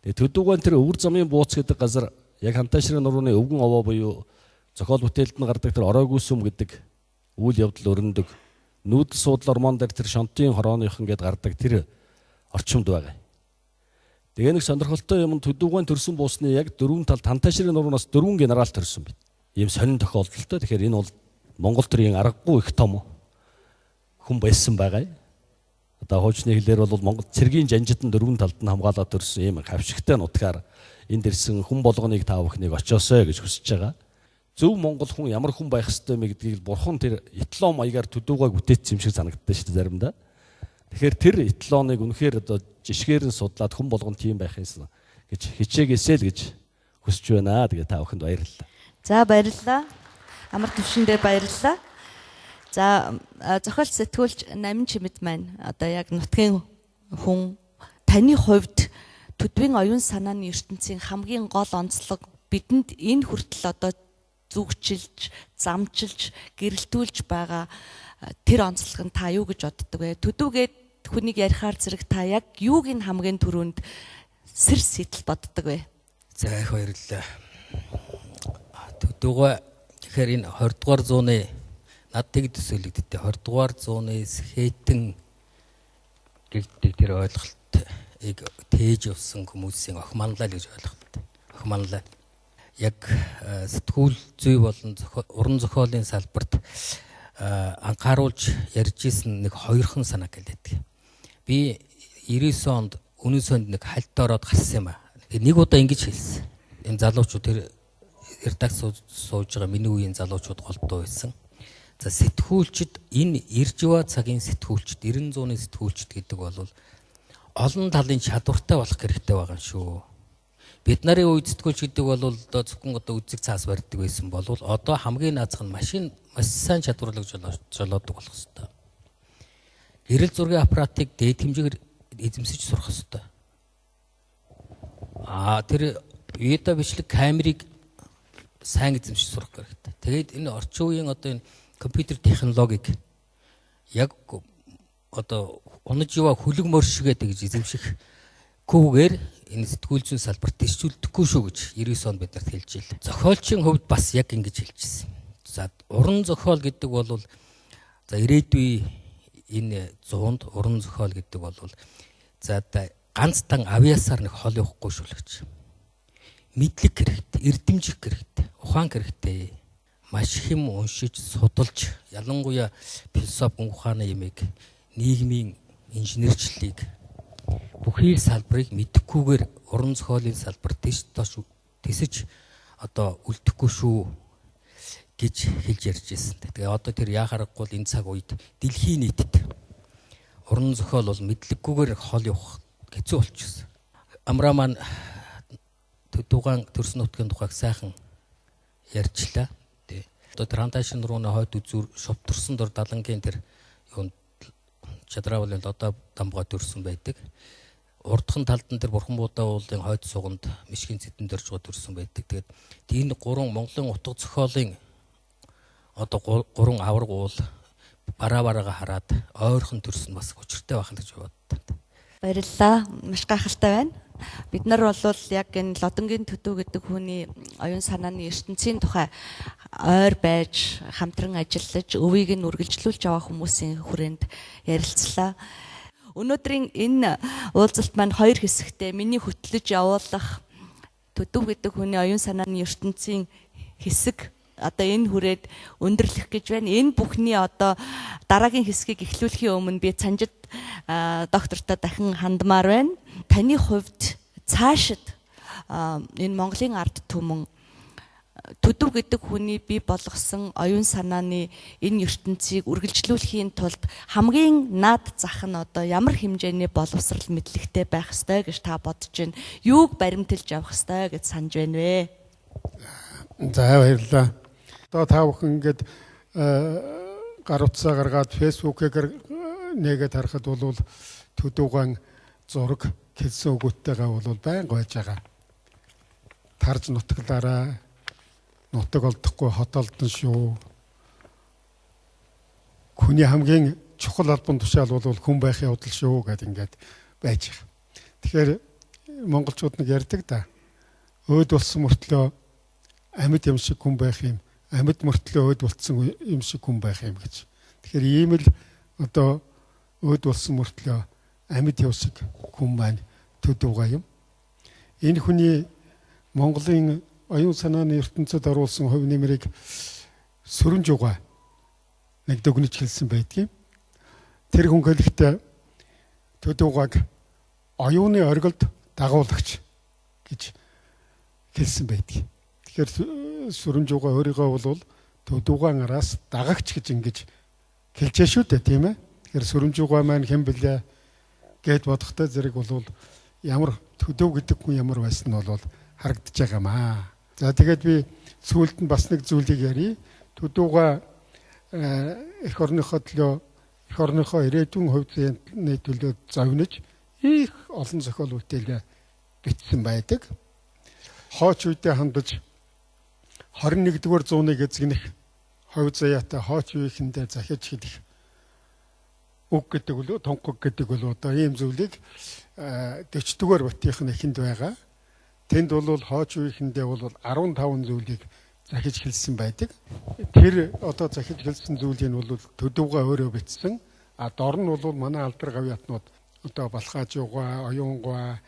Тэгээ Төдүүгэн тэр өвөр замын бууц гэдэг газар яг Хантайшрын нурууны өвгөн овоо буюу зохиол бүтээлд нь гардаг тэр оройгүй сүм гэдэг үйл явдал өрнөдөг. Нүүдэл суудлал ормон дээр тэр шонтын хорооныхон гэд гардаг тэр орчимд байгаа. Тэгээ нэг сонирхолтой юм Төдүүгэн төрсөн буусны яг дөрвөн талд Хантайшрын нуруунаас дөрвөн генерал төрсөн байт. Ийм сонин тохиолдолтой. Тэгэхээр энэ бол Монгол төрийн аргагүй их том хүн байсан байгаа. Одоо хуучны хэлээр бол Монгол цэргийн жанжид нь дөрвөн талд нь хамгаалаад төрсөн ийм хавшигтай нутгаар энд ирсэн хүн болгоныг та бүхнийг очоосой гэж хүсэж байгаа. Зөв монгол хүн ямар хүн байх ёстой юм гэдгийг бурхан тэр этлон маягаар Төдүүгааг бүтээсэн юм шиг санагддаг шүү дээ заримдаа. Тэгэхээр тэр этлоныг үнэхээр одоо жишгээр нь судлаад хүн болгон тийм байх юмсан гэж хичээгээсэй л гэж хүсэж байна. Тэгээ та бүхэнд баярлалаа. За баярлалаа. Амар төвшөндөө баярлалаа. За зохиол сэтгүүлч Намин Чимэд маань одоо яг нутгийн хүн таны хувьд төдвийн оюун санааны ертөнцийн хамгийн гол онцлог бидэнд энэ хүртэл одоо зүгчилж, замчилж, гэрэлтүүлж байгаа тэр онцлог нь та юу гэж боддог вэ? Төдүүгээд хүнийг ярихаар зэрэг та яг юуг нь хамгийн түрүүнд сэр сэтэл боддог вэ? За их баярлалаа. Төдүүгээ тэгэхээр энэ 20 дугаар зууны над тэг төсөөлөгддөг 20 дугаар зууны хэтэн гэгддэг тэр ойлголтыг тээж явсан хүмүүсийн охин манлай гэж ойлголт. Охин манлай. Яг сэтгүүл зүй болон уран зохиолын салбарт анхааруулж ярьж исэн нэг хоёрхан санаа гэлээдэг. Би 99 онд үнэн сонд нэг хальт ороод гарсан юм аа. Нэг удаа ингэж хэлсэн. Энэ залуучууд тэр редакц сууж байгаа миний үеийн залуучууд голдуу байсан. За сэтгүүлчд энэ ирж яваа цагийн сэтгүүлчд 90 зууны сэтгүүлчд гэдэг бол олон талын чадвартай болох хэрэгтэй байгаа юм шүү. Бид нарын үед сэтгүүлч гэдэг бол одоо зөвхөн одоо үзэг цаас барьдаг байсан бол одоо хамгийн наазах нь машин маш сайн чадварлагж жолоодог болох хэрэгтэй. Гэрэл зургийн аппаратыг дээд хэмжээгээр эзэмсэж сурах хэрэгтэй. Аа тэр видео бичлэг камерыг сайн эзэмшиж сурах хэрэгтэй. Тэгээд энэ орчин үеийн одоо энэ компьютер технологиг яг одоо унаж яваа хөлөг мөр шигээ тэгж эзэмших гүүгээр энэ сэтгүүл зүйн салбарт дэвшүүлдэхгүй шүү гэж 99 онд бид нарт хэлж ийл. Зохиолчийн хувьд бас яг ингэж хэлчихсэн. За уран зохиол гэдэг бол за ирээдүйн энэ зуунд уран зохиол гэдэг бол за ганц тан авьяасаар нэг хол явахгүй шүү л гэж. Мэдлэг хэрэгтэй, эрдэмжих хэрэгтэй, ухаан хэрэгтэй. Маш их юм уншиж, судалж, ялангуяа философи, мөнх ухааны ямыг, нийгмийн инженерчлэлийг бүхий салбарыг мэдэхгүйгээр уран зохиолын салбар дэш доош тэсэж одоо үлдэхгүй шүү гэж хэлж ярьж байсан. Тэгээ одоо тэр яа харахгүй л энэ цаг үед дэлхийн нийтэд уран зохиол бол мэдлэггүйгээр хол явах хэцүү болчихсон. Амраа маань Төдүүгаан төрсөн нутгийн тухайг сайхан ярьчлаа. Тэ. Одоо тэр Хантайшин нурууны хойд үзүүр шовторсон дор далангийн тэр юунд Чадраавлын лодоо дамбгаа төрсөн байдаг. Урдхан талд нь тэр Бурхан Будаа уулын хойд суганд мишгийн зэдэн дөржгөө төрсөн байдаг. Тэгээд энэ гурван Монголын утга зохиолын одоо гурван аварга уул бараа бараагаа хараад ойрхон төрсөн бас учиртай байх л гэж боддог. Баярлалаа. Маш гайхалтай байна. Бид нар бол яг энэ Лодонгийн Төдүү гэдэг хүний оюун санааны ертөнцийн тухай ойр байж, хамтран ажиллаж, өвийг нь үргэлжлүүлж яваа хүмүүсийн хүрээнд ярилцлаа. Өнөөдрийн энэ уулзалт маань хоёр хэсэгтэй. Миний хөтлөж явуулах Төдүү гэдэг хүний оюун санааны ертөнцийн хэсэг одоо энэ хүрээд өндөрлөх гэж байна. Энэ бүхний одоо дараагийн хэсгийг эхлүүлэхийн өмнө би Цанжид доктортой дахин хандмаар байна. Таны хувьд цаашид энэ Монголын ард түмэн Төдүү гэдэг хүний бий болгосон оюун санааны энэ ертөнцийг үргэлжлүүлэхийн тулд хамгийн наад зах нь одоо ямар хэмжээний боловсрал мэдлэгтэй байх ёстой гэж та бодож байна? Юуг баримталж явах ёстой гэж санаж байна вэ? За баярлалаа. Одоо та бүхэн ингээд гар утсаа гаргаад фэйсбүүкээр нээгээд харахад бол Төдүүгаан зураг хэлсэн үгүүдтэйгээ бол байнга байж байгаа. Тарж нутаглаараа Нутаг олдохгүй хот олдон шүү. Хүний хамгийн чухал албан тушаал бол хүн байх явдал шүү гэд ингээд байж байгаа. Тэгэхээр монголчууд нэг ярьдаг да. Өөд болсон мөртлөө амьд юм шиг хүн байх юм, амьд мөртлөө өөд болцсон юм шиг хүн байх юм гэж. Тэгэхээр ийм л одоо өөд болсон мөртлөө амьд юм шиг хүн маань Төдүүгай юм. Энэ хүний Монголын оюун санааны ертөнцид оруулсан хувь нэмрийг Сүрэнжугаа нэг дүгнэж хэлсэн байдгийн. Тэр хүн хэлэхдээ Төдүүгайг оюуны оргилд дагуулагч гэж хэлсэн байдгийн. Тэгэхээр Сүрэнжугаа өөрийгөө бол Төдүүгаан араас дагагч гэж ингэж хэлжээ шүү дээ, тийм ээ. Тэгэхээр Сүрэнжугаа маань хэн блэ гэд бодохтой зэрэг бол ямар Төдөө гэдэг хүн ямар байсан нь бол харагдаж байгаа маа. За тэгээд би сүүлд нь бас нэг зүйлийг ярья. Төдүүгаа эх орныхоо төлөө, эх орныхоо ирээдүйн хувь зээний төлөө зовниж их олон зохиол бүтээлээ бичсэн байдаг. Хооч үедээ хандаж 21-р зууныг эзэгнэх хувь заяатай хооч үеийнхэндээ захиж хэлэх үг гэдэг үлээ, тунхаг гэдэг үлээ одоо ийм зүйлийг 40-р ботынх нь эхэнд байгаа. Тэнд бол хооч үеийнхэндээ бол 15 зүйлийг захиж хэлсэн байдаг. Тэр одоо захиж хэлсэн зүйлийг нь бол Төдүүгаа өөрөө бичсэн. А дор нь бол манай алдар гавьяатнууд одоо Балхаажуугаа, Оюунгуа,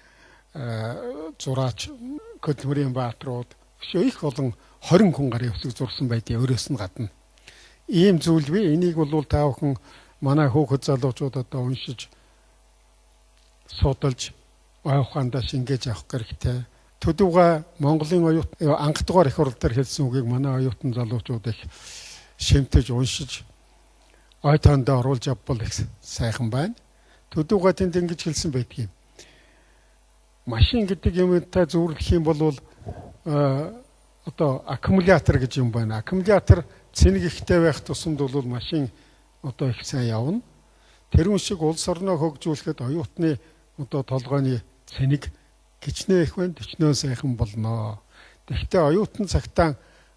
Зураач, Хөдөлмөрийн баатрууд их олон 20 хүн гарын үсэг зурсан байдгийг өөрөөс нь гадна. Ийм зүйл би энийг бол та бүхэн манай хүүхэд залуучууд одоо уншиж судалж ой ухаандаа шингээж авах хэрэгтэй. Төдүүгаа Монголын оюут анх дугаар их хурал дээр хэлсэн үгийг манай оюутан залуучууд их шимтэж уншиж ой тоондоо оруулж авбал их сайхан байна. Төдүүгаа тэнд ингэж хэлсэн байдгийг. Машин гэдэг юмтай зүүрлэх юм бол одоо аккумулятор гэж юм байна. Аккумулятор цэник ихтэй байх тусамд бол машин одоо их сайн явна. Тэрүүн шиг улс орноо хөгжүүлэхэд оюутны одоо толгойн цэник гिचнээ их байна, төчнөө сайхан болно. Тэгэхдээ оюутан цагтаа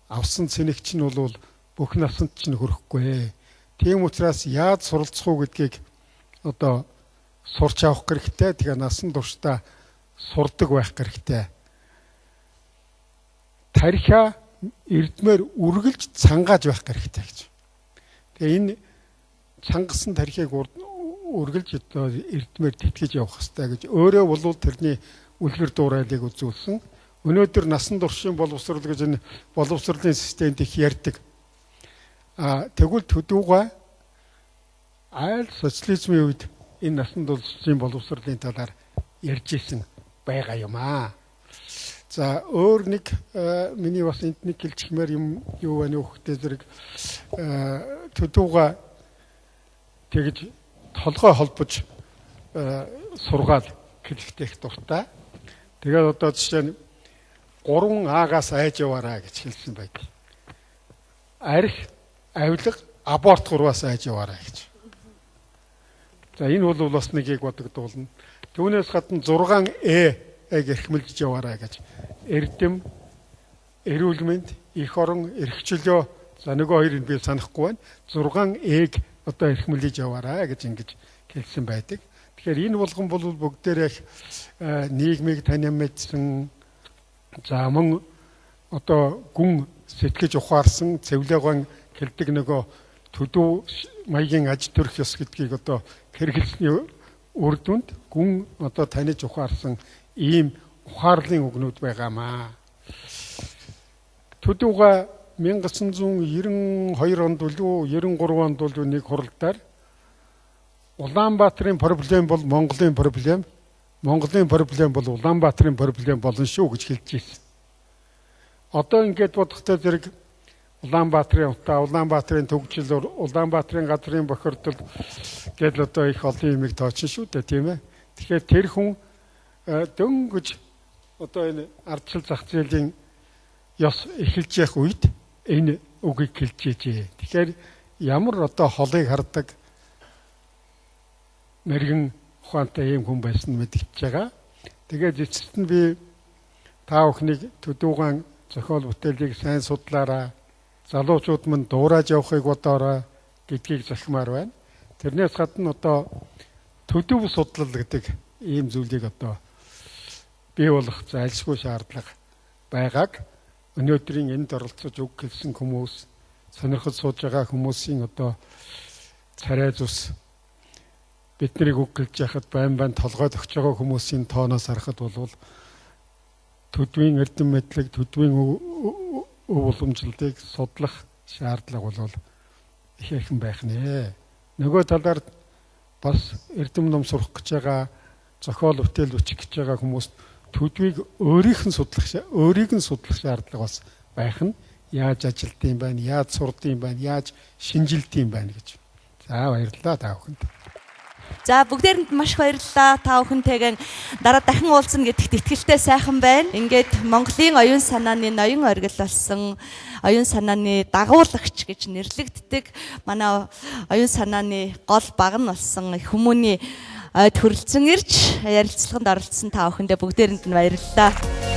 авсан цэник чинь бол бүх насанд чинь хүрэхгүй. Тийм учраас яаж суралцах уу гэдгийг одоо сурч авах хэрэгтэй. Тэгээ насан туршдаа сурдаг байх хэрэгтэй. Тархиа эрдмээр үргэлж цангааж байх хэрэгтэй гэж. Тэгээ энэ цангасан тархийг үргэлж одоо эрдмээр тэтгэж явах хэрэгтэй гэж өөрөө бол тэрний үлгэр дуурайлыг үзүүлсэн. Өнөөдөр насан туршийн боловсрол гэж энэ боловсролын системд их ярьдаг. А тэгвэл Төдүүгаа айл социализмын үед энэ насан туршийн боловсролын талаар ярьж исэн байгаа юм аа. За өөр нэг миний бас энд нэг хэлчихмээр юм юу байна вэ гэхдээ зэрэг Төдүүгаа тэгж толгой холбож сургаал хэлэхдээ их дуртай. Тэгээд одоо жишээ нь 3 А-гаас айж яваараа гэж хэлсэн байдаг. Арх, авилга, аборт гурваас айж яваараа гэж. За энэ бол бас нэгийг бодогдуулна. Түүнээс гадна 6 Э-г эрхмэлж яваараа гэж. Эрдэм, эрүүл мэнд, эх орон, эрхчлөө. За нөгөө хоёрыг би санахгүй байна. 6 Э-г одоо эрхмэлж яваараа гэж ингэж хэлсэн байдаг. Тэгэхээр энэ болгон бол бүгдээрээ нийгмийг танин мэдсэн, за мөн одоо гүн сэтгэж ухаарсан, цэвлэгэн хэлдэг нөгөө төдүү маягийн аж төрх ёс гэдгийг одоо хэрэглэсний үр дүнд гүн одоо таних ухаарсан ийм ухаарлын үгнүүд байгаамаа. Төдүүгаа 1992 онд үлээ 93 онд үлээ нэг хуралдаар Улаанбаатарын проблем бол Монголын проблем, Монголын проблем бол Улаанбаатарын проблем болно шүү гэж хэлж ирсэн. Одоо ингээд бодохдоо зэрэг Улаанбаатарын утаа, Улаанбаатарын төгжил, Улаанбаатарын газрын бохирдол гэдэл одоо их олон юмыг тоочин шүү дээ, тийм ээ. Тэгэхээр тэр хүн дөнгөж одоо энэ ардчил зах зээлийн ёс эхэлж явах үед энэ үгийг хэлж ижээ. Тэгэхээр ямар одоо холыг хардаг мэрэгэн ухаантай ийм хүн байсан мэдгэж байгаа. Тэгээд эцэст нь би та бүхнийг Төдүүгаан Зохиол бүтээлийг сайн судлаараа, залуучууд мань дуурайж явахыг бодоорой гэдгийг захимаар байна. Тэрнээс гадна одоо төдөв судлал гэдэг ийм зүйлийг одоо бий болох зайлшгүй шаардлага байгааг өнөөдрийн энд оролцож үг хэлсэн хүмүүс, сонирхож сууж байгаа хүмүүсийн одоо царай зүс бид нарыг үг хэлж яхад байн байн толгойд өгч байгаа хүмүүсийн тооноос харахад бол төдвийн эрдэм мэдлэг, төдвийн өв уламжлалтыг судлах шаардлага бол ихээхэн байх нэ. Нөгөө талаар бас эрдэм ном сурах гэж байгаа, зохиол бүтээл бичих гэж байгаа хүмүүст төдвийг өөрийнх нь судлах, өөрийг нь судлах шаардлага бас байх нь, яаж ажилтсан байна, яаж сурдсан байна, яаж шинжилдэм байна гэж. За, баярлалаа та бүхэнд. За, бүгдээрэнд маш их баярлалаа. Та бүхэнтэйгээ дараа дахин уулзна гэдэгт итгэлтэй сайхан байна. Ингээд Монголын оюун санааны ноён оргил болсон, оюун санааны дагуулагч гэж нэрлэгддэг, манай оюун санааны гол баг нь болсон их хүмүүний ойд хүрэлцэн ирж ярилцлаганд оролцсон та бүхэндээ бүгдээрэнд нь баярлалаа.